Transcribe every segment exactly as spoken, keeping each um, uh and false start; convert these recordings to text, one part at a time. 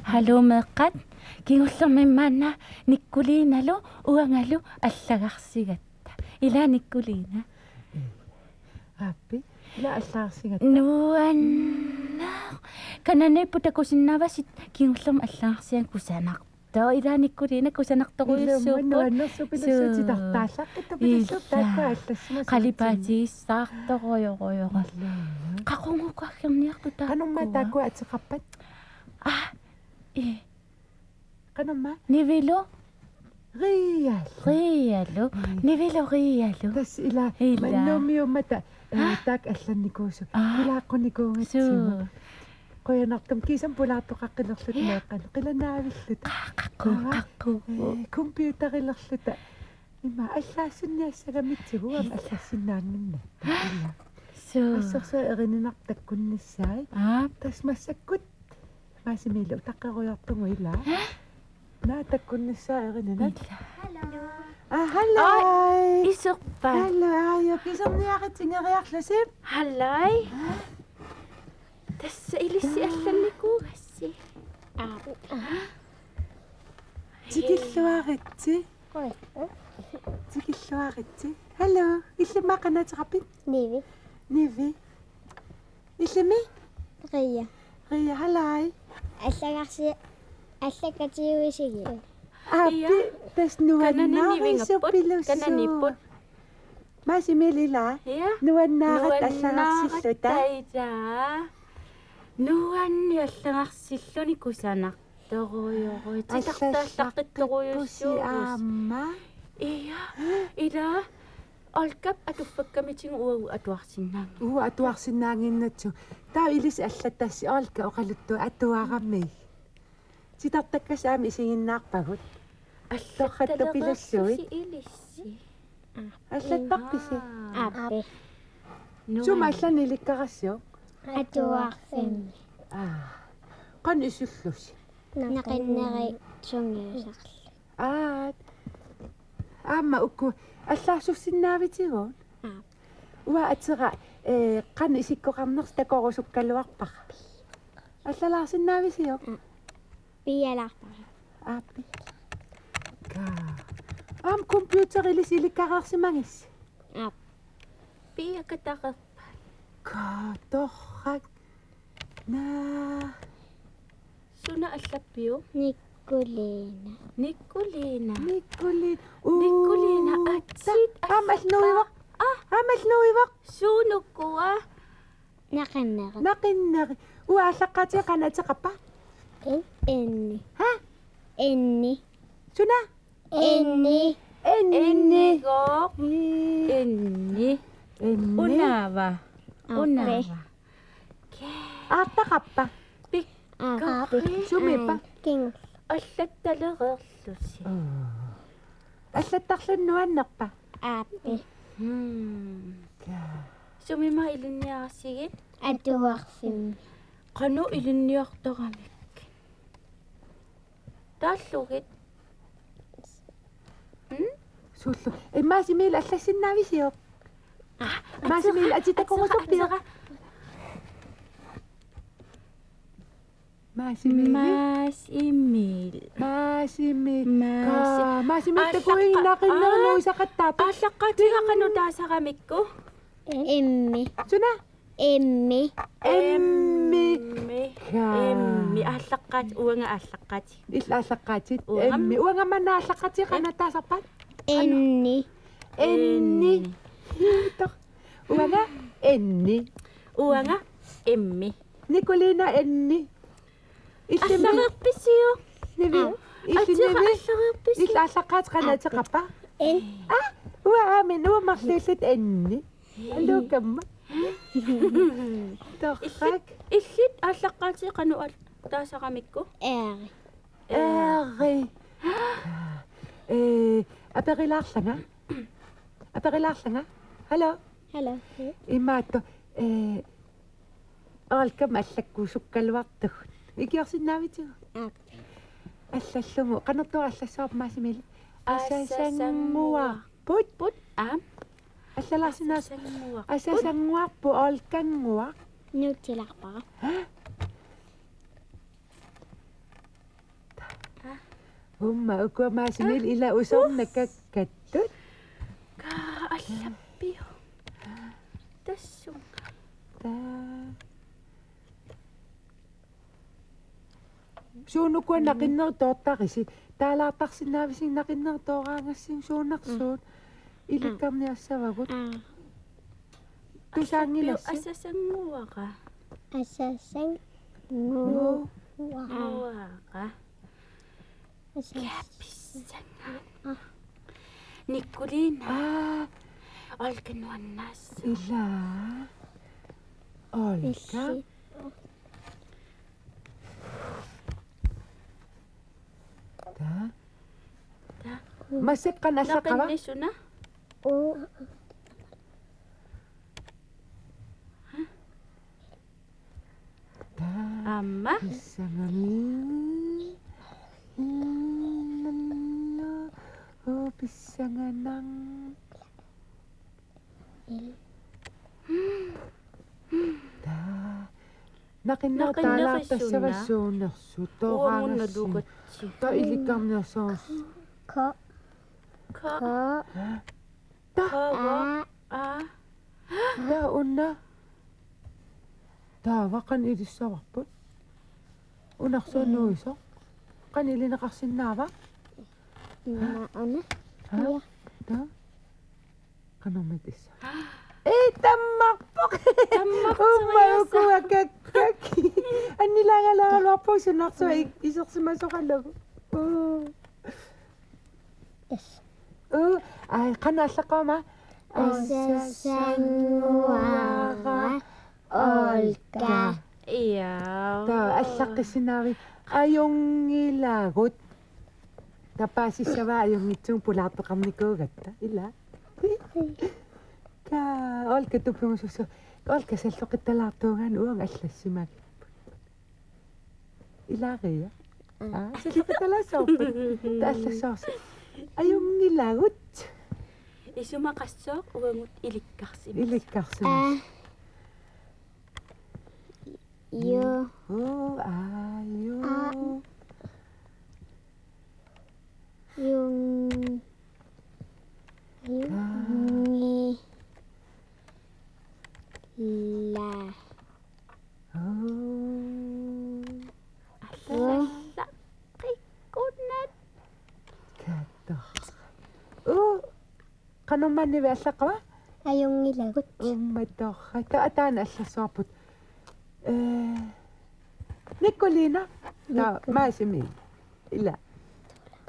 Hallo meeqqat. Kingullermi maanna Nikkuliinalu uangalu allagarsigatta. Ila Nikkuliina. Aappi. Ila allagarsigatta. Nuanneq. Kananiipput takusinnaavasi kingullermi allagarsigatta kusanartoq. Ila Nikkuliina kusanartorujussuupput. Ilumut nuannersupilussuutit. Suu. Titartaallaqqittupilussuutit. Ila. Taakku allassimasut. Qalipaatigissaartorujorujorujussuupput. Ilumut. Qaqugukku aggerniartut taakku. Qanormaa taakku ateqarpat? Ah. Ii. Qanormaa? Nivilu. Riialu. Riialu. Mm. Nivilu Riialu. Tassa ila. Ila. Mannumiummata, eh, taakku allannikuusut. Aa. Ilaaqqunikuugatsigu. Suu. Qujanartumik kiisami pulaartoqaqqilerluta meeqqanut. Qilanaavilluta. Qaqqu, qaqqu. Eh, computerilerluta. Ima allaassinniassagamitsigu aamma allassinnaannginnatta. Ila. Suu. Assorsuaq erininartoq takkunnissaa. Aa. Tassa massakkut Maasimiillu utaqqerujoortugut ila. Naa takkunnissaa erininat. Ila. Hallo. Ah, hallo. Oi, iserpa. Hallo, aajo, piserniarit ingeriarlusi. Hallo. Tassa ilissi allannikuugassi. Aa. Tikilluaritsi. Oi. Tikilluaritsi. Hallo, illimmi qanoq ateqarpit? Nivi. Nivi. Illimmi? Ria. Ria, hallo. Allagarsi-, allakatiuisigit. Aappi, ja. Tassa nuannaarisupilussuuvoq. Kananiipput. Maasimiillu ila. Ja. Nuannaarit allagarsilluta. Nuannaaratta ila. Nuanni allagarsilluni kusanartorujorujussuuvoq. Titartaallaqqittorujussuuvoq. Allallaqqikkusi aamma. Ja. Ila. Olgap atuffakkamitigut uagut atuarsinnaanngillat. Uagut atuarsinnaannginnatsigu. Taava ilissi allattassi Olga oqaluttuaq atuaramik. Titartakkasi aamma isiginnaarpagut. Torrattupilussuit. Allattarpisi ilissi. Allattarpisi? Aa. Aappi. Sumut allanik ilikkarassiuk? Atuarfimmi. Aa. Qanoq isillusi? Naqinneri sungiusarlugit. Aat. Aamma uku allaassussinnaavisigut? Aa. Uanga atera, eh, qanoq isikkoqarnersoq takorusukkaluarpara. Allalaarsinnaavisiuk? Aa. Piialaarpara. Aappi. Kaa. Aamma computer ilissi ilikkareersimagissi? Aa. Piiakatareerpa. Kaa, torrak. Naa. Suna allappiuk? Nikkuliina. Nikkuliina. Nikkuliina. Uu. Nikkuliina, atsit. Aamma alluivoq. Aa. Aamma alluivoq. Suunukua? Naqinneri. Naqinneri. Uanga aallaqqaatiga qanoq ateqarpa? En-, enni. Ha? Enni. Suna? Enni. Enni. Ennigooq. Ii. Enni. Enni. Unaava. Aappi. Unaava. Aappaqarpa? Pikkorri. Aappi. Sumiippa? Kingu. Allattalereerlusi. Aa. Allattarluni nuannerpa? Aappi. Hmm. Kaa. Sumimma ilinniarsigit? Atuarfimmi. Qanoq ilinniartaramik? Taallugit. Hmm? Suullu. Eh, Maasimiillu allassinnaavisiuk? Aa, Maasimiillu atsit takorusuppiuk? Atera, atera. Maasimiillu. Maasimiillu. Maasimiillu. Maasi-, kaa, Maasimiillu. Aallaqqaa-, takuinnaq qinnernuisaqattaarput. Aallaqqaatiga qanoq taasaramikku? Emmi. Suna? Emmi. Emmi. Emmi. Kaa. Emmi. Aallaqqaat-, uanga aallaqqaatit. Illit aallaqqaatit. Uanga. Emmi. Uanga manna aallaqqaatiga qanoq taasarpat? Enni. Enni. Enni. Tor-. Uanga Enni. Uanga Emmi. Nikkuliina Enni. Illimmi? Allareerpisiuk? Nivi. Aa. Illit Nivi? Allareerpisiuk? Illit aallaqqaatit qanoq ateqarpa? En. Aa, uanga aamma, uanga marluulluta Enni. Aluukamma. Torrak. Illit, illit aallaqqaatit qanoq al-, taasaramikku? Eeri. Eeri. Eh, aperilaarlanga. Aperilaarlanga. Hallo. Hallo. Imaattoq, eh, Olgap allakkusukkaluartugut. Ikiorsinnaavisiuk? Aap. Allallugu. Qanortoq allassavarput Maasimiillu? Asasannguarput. Put. Aap. Allalaarsinnaas-. Asasannguarput. Asasannguarput, Olgannguaq. Nuutsilaarpara. Ha? Uumma ukua Maasimiillu ila usornakakkattut. Kaa allappiu. Tassunga. Taa. Suunukua naqinnerup toortarisi. Taalaartarsinnaavisi naqinnerup tooraangassi suunersuut. Ilikkarniassavagut. Tusaanngilassi. Asasannguara. Asasannguara. Nguara. Asas- Kæpissanga. Nikkuliina. Aa. Olga nuannaassaaq. Ila. Olga. Taa. Taa. Massakkut allaqqava? Naqinnisuna. Oo. Taa. Aamma. Pissanganaq. Oo, pissanganaq. Taa. Naqinneq taalaartassavassuunersu. Uagut tooraangassi. Nalugatsi. Taa ilikkarniassavassi. Ka. Ka. Ka. Taa. Ka. Aa. Aa. Taa una. Taava qanoq ilissavarput? Unarsuaq nuisoq. Qanoq ilineqarsinnaava? Ima una. Haa? Ia. Taa. Qanormita issa. Ee, tammarpoq. Tammarpoq. Uumma ukua kakkak. Annilaangalaaraluarpoq sunarsuaq ik-, isersimasoqalagu. Uu. Uu, ai, qanoq allaqqavama? Asasannguara Olga. Ia. Taa, allaqqissinnaavit. Ajunngilagut. Taava paasissavaa ajunngitsunik pulaartoqarnikuugatta. Ila. Kaa, Olga tupimususu. Olga salloqittalaartuugaanni uanga allassimagippoq. Ilaaria. Aa, salloqittalaassavarput. Taa allassavarsi. Ajunngilagut. Isumaqassooq uagut ilikkarsimasoq. Ilikkarsimasoq. Aa. Ju. Oo, aa, ju. Aa. Jung. Aa. Jungila. Oo. Alla, alla. Qikkunnat. Kaattoq. Oo. Qanormaanna allaqqava? Ajunngilagut. Uumma torrak. Taa ataani allassavarput. Ee, Nikkuliina. Taa Nikku. Maasimiillu. Ila.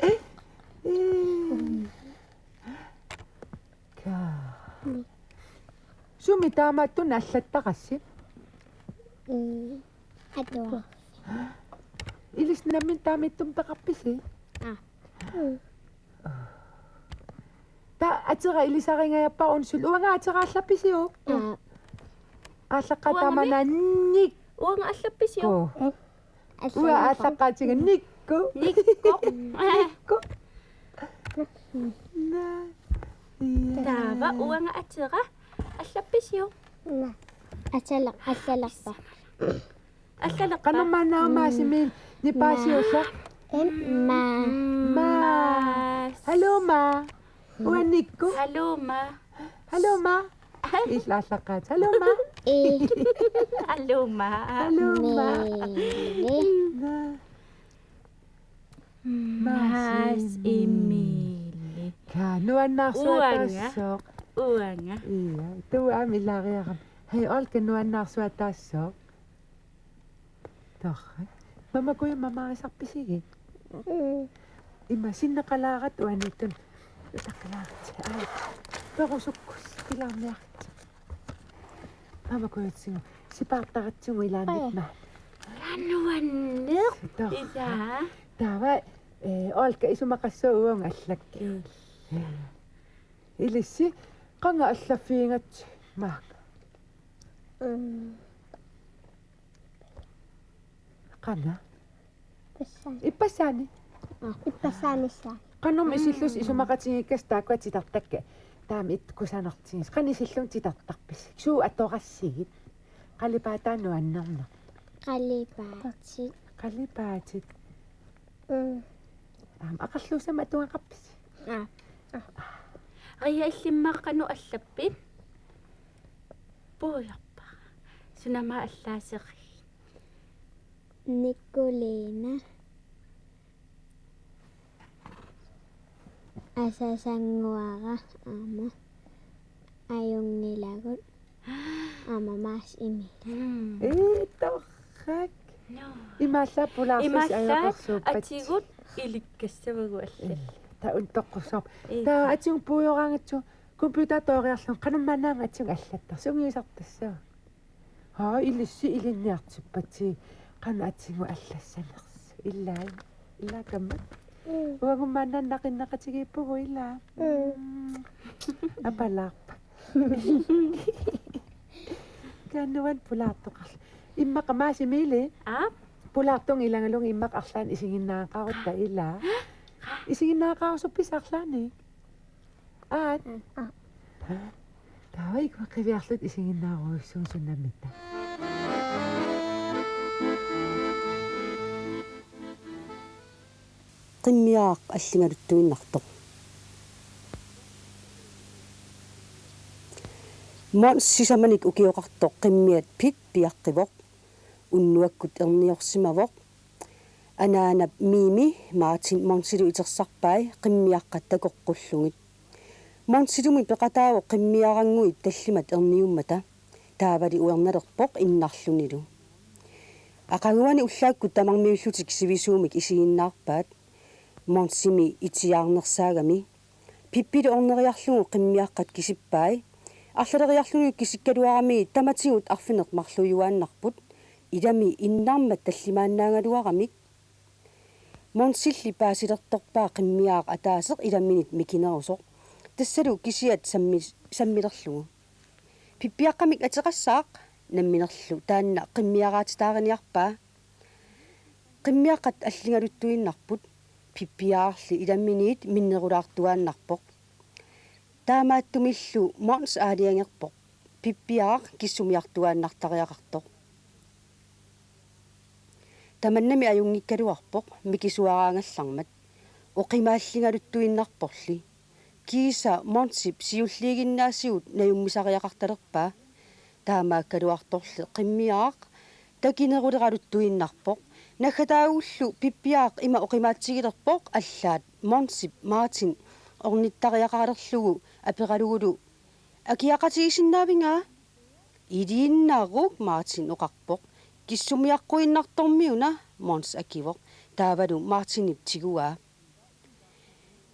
Ee. Ee. Kaa. Sumi taamaattunik allattarassi? Mm. Atua. Ilissi nammineq taamaattumik peqarpisi? Aa. Mm. Taa atera ilisaringajappoq unsillugu. Uanga atera allappisiuk? Aa. Aallaqqaataama. Uangami? Naannik. Uanga allappisiuk? Ko. Eh. Uanga aallaqqaatiga Nikku. Nikku. Nikku. Na. Ia. Taava uanga atera allappisiuk? Na. Atala-, allalerpa. Allalerpa. Qanormaanna Maasimiillu nipaasiullaq? Emma. Maas. Hallo, Ma. Uanga Nikku. Hallo, Ma. Hallo, Ma. Illit aallaqqaat. Hallo, Ma. Ee. Hallo, Ma. Hallo, Ma. Mille. Na. Maas Emil. Kaa nuannaarsuaq taassaaq. Uanga. Ia, tuu aamma ilaariarami. Hej, Olga nuannaarsuaq taassaaq. Torrak. Mama Kuja mamarisarpisigit? Mm. Ima sinneqalaaratta uaniittut. Utaqqilaaratsigit. Ai. Perusukkus pilaarniaritsi. Mama Kujatsigu. Sipaartaratsigu ilaanni. Ai. Ma. Kaa nuanneq. Torrak. Ia. Taava, eh, Olga isumaqassooq uagut allakkit. Mm. Ilissi, qanga allaffigigatsigit maanga? Mm. Qanga? Ippassaanik. Ippassaanik? Aa, ippassaanissaa. Qanormi isillusi isumaqatigiikkakkit taakkua titartakkat? Taama ittoq kusanartigisoq. Qanoq isillugu titartarpisi? Suut atorassigit? Qalipaataa nuannerneq. Qalipaatit. Qalipaatit. Mm. Aamma aqerluusama atugaqarpisi? Aa. Ria, illimmi qanoq allappit? Puigorpara. Sunama allaaseqigit? Nikolina. Asasannguara aamma ajunngilagut aamma Mads Emil. Mm. Ee, torrak. Nå. Imaallaat pulaarsusi. Imaallaat ajoqersuuppat. Atigut ilikkassavagut allat. Ee, taava una toqqussavarput. Ee. Taava atigut puigoraangatsigu computertooriarlugu qanormaannaanngitsoq atigut allattarsi, sungiusartassava? Haa, ilissi ilinniartippatsigu qanoq atigut allassanersut. Ilaa, ilaa kamma. Mm. Uagut maanna naqinneqatigiippugut ilaa. Mm. Mm. Apalaarpa. Kannuan pulaartoqarl. Immaqa Mads Emil. Aa? Pulaartunga ilagalunga immaqa arlaannik isiginnaaraqarutta ilaa. Isiginnaaraqarusuppisi arlaannik? Aat. Mm. Aa. Taava ikua qiviarluta isiginnaarujussuusunamita. Qimmiaraq alligaluttuinnartoq. Mons sisamanik ukioqartoq qimmiat Pit piaqqivoq. Unnuakkut erniorsimavoq. Anaanap Mimi Martin Monsilu itersarpai qimmiaqqat takoqqullugit. Monsilumi peqataavoq qimmiarannguit tallimat erniummata. Taavali uernalerpoq innarlunilu. Aqaguani ullaakkut tamarmiullutik sivisuumik isiginnaarpaat. Monsimi itiaarnersaagami. Pippilu orneriarlugu qimmiaqqat kisippai. Arlaleriarlunilu kisikkaluarami tamatigut arfineq-marluujuaannarput. Ilami innarmat tallimaannaagaluaramik. Monsilli paasilertorpaa qimmiaraq ataaseq ilaminit mikinerusoq. Tassalu kisiat sammi-, sammilerlugu. Pippiaqqamik ateqassaaq, namminerlu taanna qimmiaraatitaariniarpaa. Qimmiaqqat alligaluttuinnarput, Pippiararli ilaminit minnerulaartuaannarpoq. Taamaattumillu Mons aalajangerpoq, Pippiaraq kissumiartuaannartariaqartoq. Tamannami ajunngikkaluarpoq mikisuaraagallarmat, oqimaalligaluttuinnarporli. Kiisa Monsip siulliiginnaasigut najummisariaqartalerpaa. Taamaakkaluartorli qimmiaraq takineruleraluttuinnarpoq. Naggataagullu Pippiaraq ima oqimaatsigilerpoq allaat Monsip Martin ornittariaqalerlugu aperalugulu: Akiaqatigisinnaavinga? Iliinnaruk, Martin oqarpoq. Kissumiaqquinnartormiuna, Mons akivoq. Taavalu Martinip tiguaa.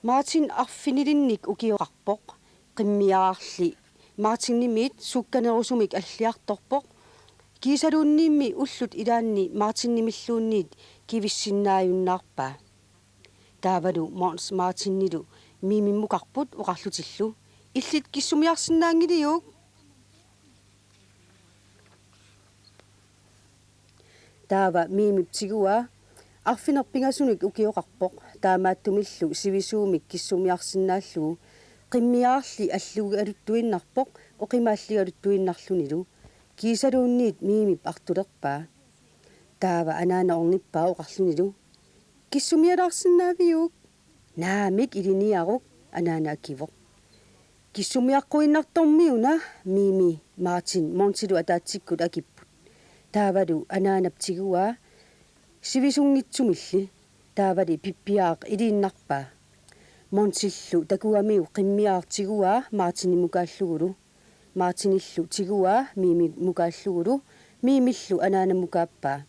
Martin arfinilinnik ukioqarpoq. Qimmiararli Martinimiit sukkanerusumik alliartorpoq. Kiisaluunniimmi ullut ilaanni Martinimilluunniit kivissinnaajunnaarpaa. Taavalu Mons Martinilu Mimimmukarput oqarlutillu: Illit kissumiarsinnaanngiliuk? Taava Mimip tiguaa. Arfineq-pingasunik ukioqarpoq. Taamaattumillu sivisuumik kissumiarsinnaallugu. Qimmiararli alligaluttuinnarpoq oqimaalligaluttuinnarlunilu. Kiisaluunniit Mimip artulerpaa. Taava anaana ornippaa oqarlunilu: Kissumialaarsinnaaviuk? Naamik, ilinniaruk, anaana akivoq. Kissumiaqquinnartormiuna, Mimi, Martin Monsilu ataatsikkut akipput. Taavalu anaanap tiguaa sivisunngitsumilli. Taavali Pippiaraq iliinnarpaa. Monsillu takugamiuk qimmiaraq tiguaa Martinimukaallugulu. Martinillu tiguaa Mimimukaallugulu, Mimillu anaanamukaappaa.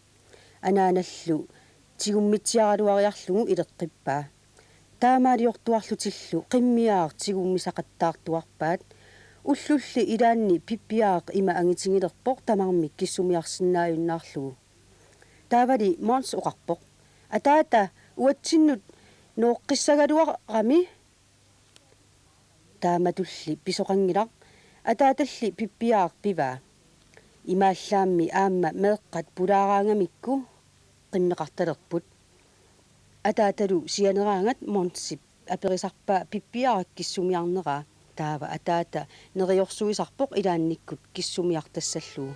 Anaanallu tigummitsiaraluariarlugu ileqqippaa. Taamaaliortuarlutillu qimmiaraq tigummisaqattaartuarpaat. Ullulli ilaanni Pippiaraq ima angitigilerpoq tamarmik kissumiarsinnaajunnaarlugu. Taavali Mons oqarpoq: Ataata, uatsinnut nooqqissagaluarami. Taamatulli pisoqanngilaq, ataatalli Pippiaraq pivaa. Imaallaammi aamma meeqqat pulaaraangamikku qimmeqartalerput. Ataatalu sianeraangat Monsip aperisarpaa Pippiaraq kissumiarneraa. Taava ataata neriorsuisarpoq ilaannikkut kissumiartassallugu.